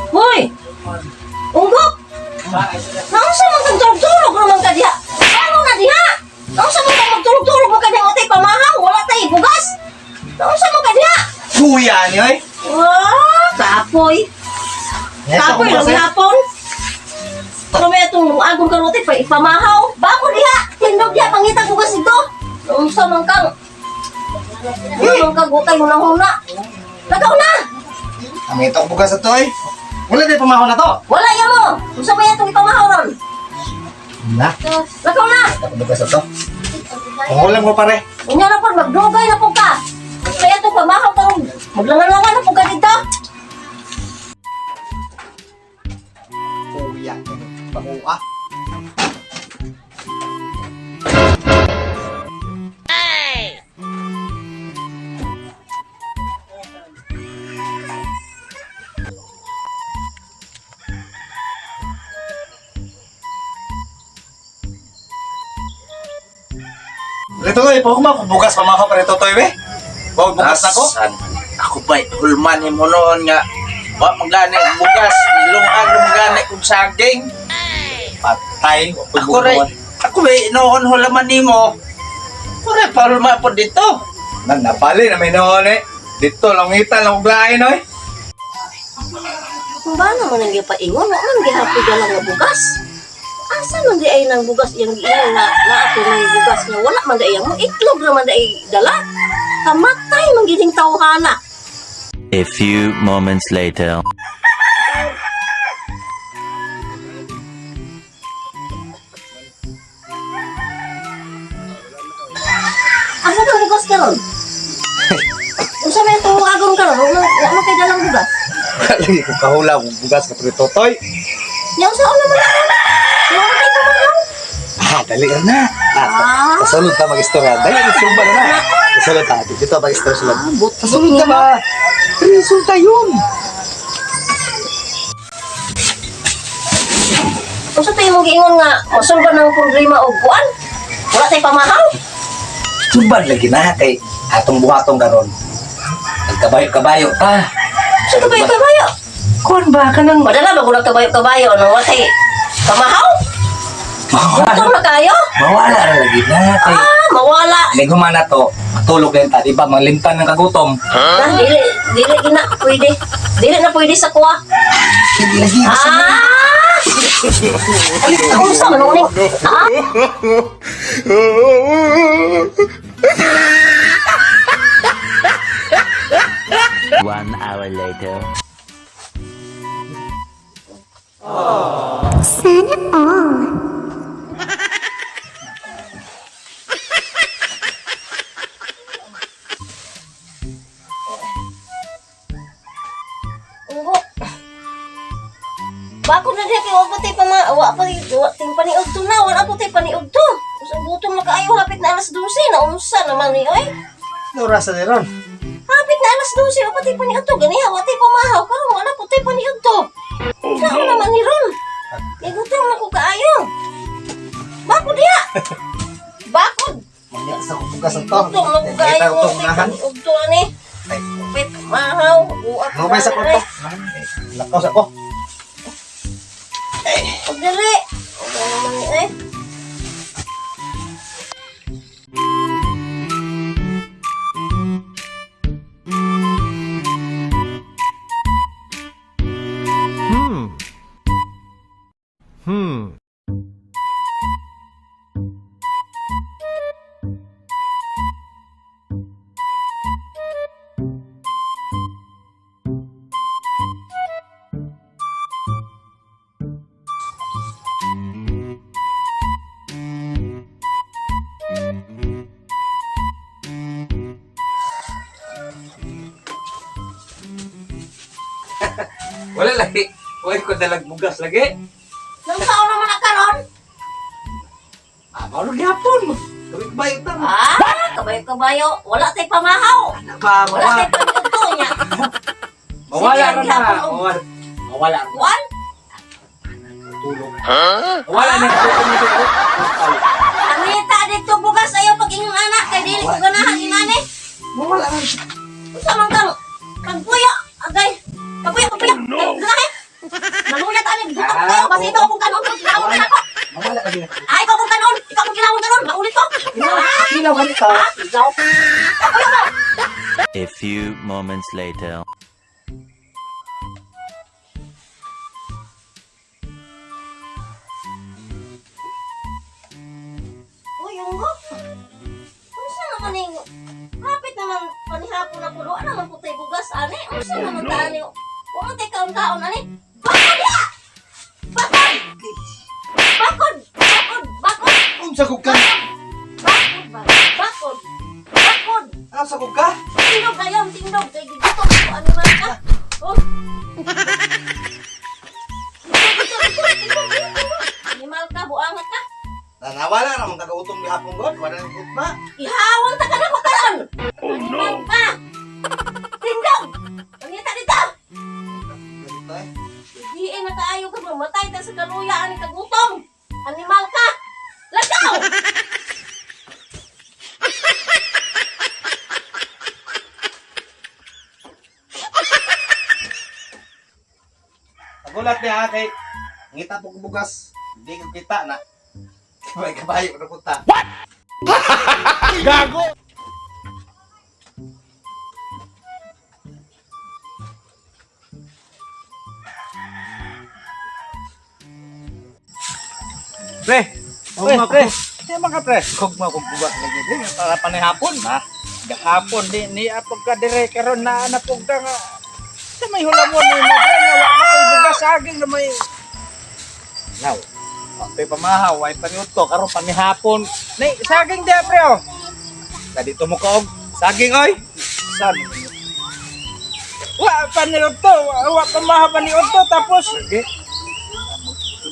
Hoy! Unggok! Naunsa man kang tulog-tulog naman ka diha? Ano na diha? Naunsa man kang magtulog-tulog man ka diha? Wala pamahaw, wala tay bugas. Naunsa man ka diha? Kuya ni oy. Wah, kapoy. Kapoy lang hapon. Ano may itong agong karote pa ipamahaw? Bako diha! Tindog diha, pangita bugas dito. Naunsa man kang... Naunsa man kang gutay hunang-huna. Lagaw na! Amito ko bugas ato oy. Wala day pamahaw na to. Wala yan mo! Unsa man itong ipamahaw ron? Na, Lagaw na! ako bugas ato. Pangulam ko pare. Unya na po, magdugay na po ka. Kaya ito, pamahaw ka ron. Maglangan-langan na po ka dito. Kuya, pakuha. Ito toy, pa ko bugas pamahaw pare to toy be. Wa bugas nako. Asan? Ako ba, hulman ni mo noon nga. Wa maglani ang bugas, nilungan gani kong saging. Patay, wa pud Ako rin, ako ba, noon hulaman nimo. Ako rin, parulma po dito. Nan napali na may noon eh. Dito langitan lang og lain oy. Kung ba naman ang gipaingon, wa man gihapoy ka lang nga bugas. Asa man di ay nang bugas iyang giingon na na ako may bugas nga wala man di ay mo itlog naman di ay dala. Kamatay man gining tawhana. A few moments later. Asa nang bugas karon? Unsa may itong agong karon? Wa man kay dalang bugas. Lagi ko kahula kung bugas ka pre totoy. Nya unsa naman karon? Wa man kay pamahaw. Ah, dali ra na. Ah, Ah. sa sulod ta mag-istorya. Dali na sumba na na. Sa sulod ta. Dito mag-istorya sulod. Ah, but Sa sulod ta ba? Resulta yun. Unsa tayo mong giingon nga mosulba ng problema og kuan? Wala tay pamahaw? Sumban lagi na kay atong buhatong karon. Nagkabayo-kabayo ta. Unsa kabayo-kabayo? Kuan ba ka nang Madala ba kung kabayo-kabayo no wala tay pamahaw? Gutom na kayo? Mawala ra lagi na kay Ah, mawala. Liguman na to, matulog din ta, di ba? Manglimtan ng kagutom. Ah, dili dili gina pwede. Dili na pwede sa kuha. Hindi lagi. Ah! Unsa man uning? Ah, 1 hour later. Sana all. unggo. Bako na diha kay wa pa tay pama wa pa wa ting paniudto na, wala po tay paniudto. Unsa gutom na kaayo hapit na alas 12 na unsa naman ni oy. Nurasa ni ron. Hapit na alas 12, wa pa tay paniudto. Ganiha wa tay pamahaw karon wala po tay paniudto. Unsa naman ni ron? Kay gutom na ko kaayo. Bako diha. Bakod. Mangya sa bugas ang to. Gutom na ko Kita kaayo. ko tong unahan. Paniudto ani. Ay, Pit mahaw. Buak. Lumay sa kwarto. Lakaw sa ko. Og dili. Unsa naman ni eh. Wala lagi. Wala ko dalag bugas lagi. Nang sao naman na karon? Ah, mao gyapon. Kabayo ta. Ah, kabayo-kabayo. Wala tay pamahaw. Ba, Wala tay paniudto niya. Mawala Sige, ra na. gihapon og Mawala. Mawala. Kuan? Tulog. Mawala na gutom nito. Anita dito bugas ayaw pag inyong anak kay dili ko ganahan inani. Mawala ra. Unsa man kang pagpuyo agay. Pagpuyo pagpuyo. Oh, no. Kayo, basta ikaw akong kanon. Kilawon ka nako. Mawala ka din. Ay, ikaw akong kanon. Ikaw akong kilawon kanon. Maulit ko. Ilaw ka nito. Ha? Ikaw? Ako ba? A few moments later. Uy, yung go. Unsa naman ning hapit naman panihapon na pulo, ano naman putay bugas ani? Unsa naman ta ani? Wa man tay kaon-kaon ani. Bakod ya! Bakod! Bakod! Bakod! Bakod! Unsa kog ka? Bakod ba? Bakod! Bakod! Unsa kog ka? Tindog dayon, tindog kay gigutom ko ano man ka. Oh. Tindog, tindog, tindog, tindog. Animal ka, buangat ka. Nawala ra man kagautom gihapon god, wala nang gutma. Ihawang ta ka na ko karon. Oh no. Ka. Tindog. Pangita dito. Ganito eh. Di na kaayo ka mamatay ta sa kaluya ani kagutom. Animal ka. Lagaw. Nagulat niya kay ngita po ko bugas. Hindi ko kita na. Kabay kabayo na punta. What? Gago! Pre! Pre, pre! Di man ka, pre? Kog mo kog bugas lagi di para panihapon ha. Gahapon di ni apog ka dire karon na napog ka nga. Sa may hulamon ni mo pre nga wa mo koy bugas saging na may Now. Pagpay pamahaw ay paniud ko karon panihapon. Nay saging di pre oh. Na dito mo kaog saging oy. San? Wa pa ni to, wa pa maha pa ni to tapos Sige.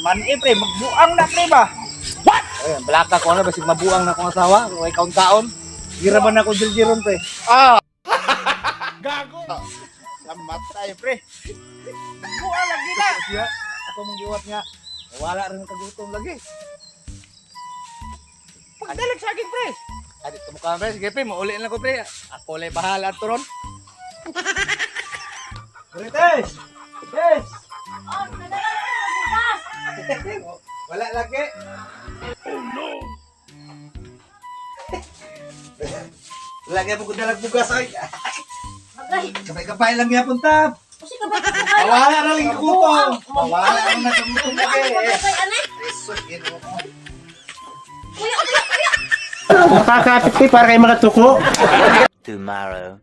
man eh pre magbuang na pre ba. Ay, balaka ko na basig mabuang na akong asawa, kung ay kaon-kaon. Gira ba na ako diljiron pre? Ah. Gago. Lamatay pre. Buang lagi na. Siya, ako mong giwat nga. Wala rin kagutom lagi. Pagdalag saging pre. Adi dito mo ka pre, sige pre, mauli na ko pre. Ako lay bahala ato ron. Pre, Tes. Tes. Oh, nagdala ko ng bugas. Wala lagi. Oh no. Lagi ako dalag bugas ay. Agay, Kapay-kapay lang yapon ta. usi ka ba ka kayo? Wala ra lang gutom. Wala ra na gutom Ano lagi. ba kay ani? Jesus, Ginoo ko. Kuya, kuya, kuya. Pakapit para kayo makatuko. Tomorrow.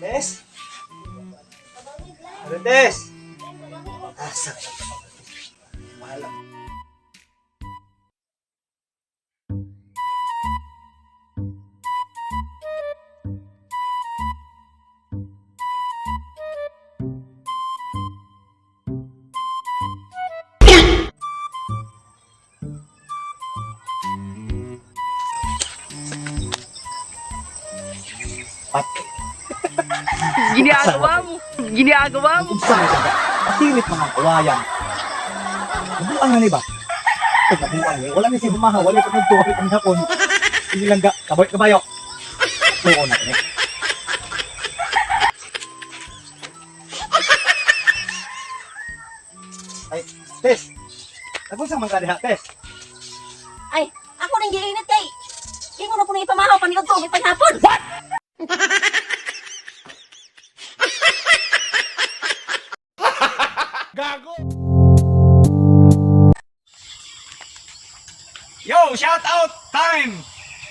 Tes. Pre, Tes. Asa ka Wala. Pat. Ginagawa mo. Ginagawa mo. Unsa man ka? Pasilit mga kawayan. Nabuang na ni ba? Ay, nabuang eh. Wala ni siya bumaha. Wala pa nagtuwa kami hapon. Hindi lang ga. Kaboy, kabayo. Oo na kami. Ay, Tess. Nagpunsa man ka diha, Tess. Ay, ako ning giinit kay. Ingon na po ni ipamahaw paniud ko panihapon. What? Gago! Yo, shout out time!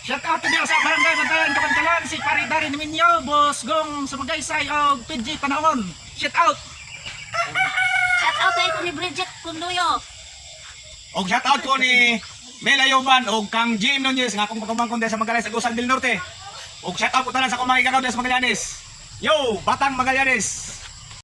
Shout out to diya sa Barangay Bantayan, Kapantalan, si Pare Darin Minyo, Boss Gong Sumagaysay og PG Panaon. Shout out! Shout out tayo ko ni Bridget Kunduyo. Og shout out ko ni Mela Yoban og kang Jim Nunez nga akong pagkumangkon sa Magallanes Agusan del Norte. Og shout out ko tanan sa akong mga igagaw sa Magallanes. Yo, Batang Magallanes.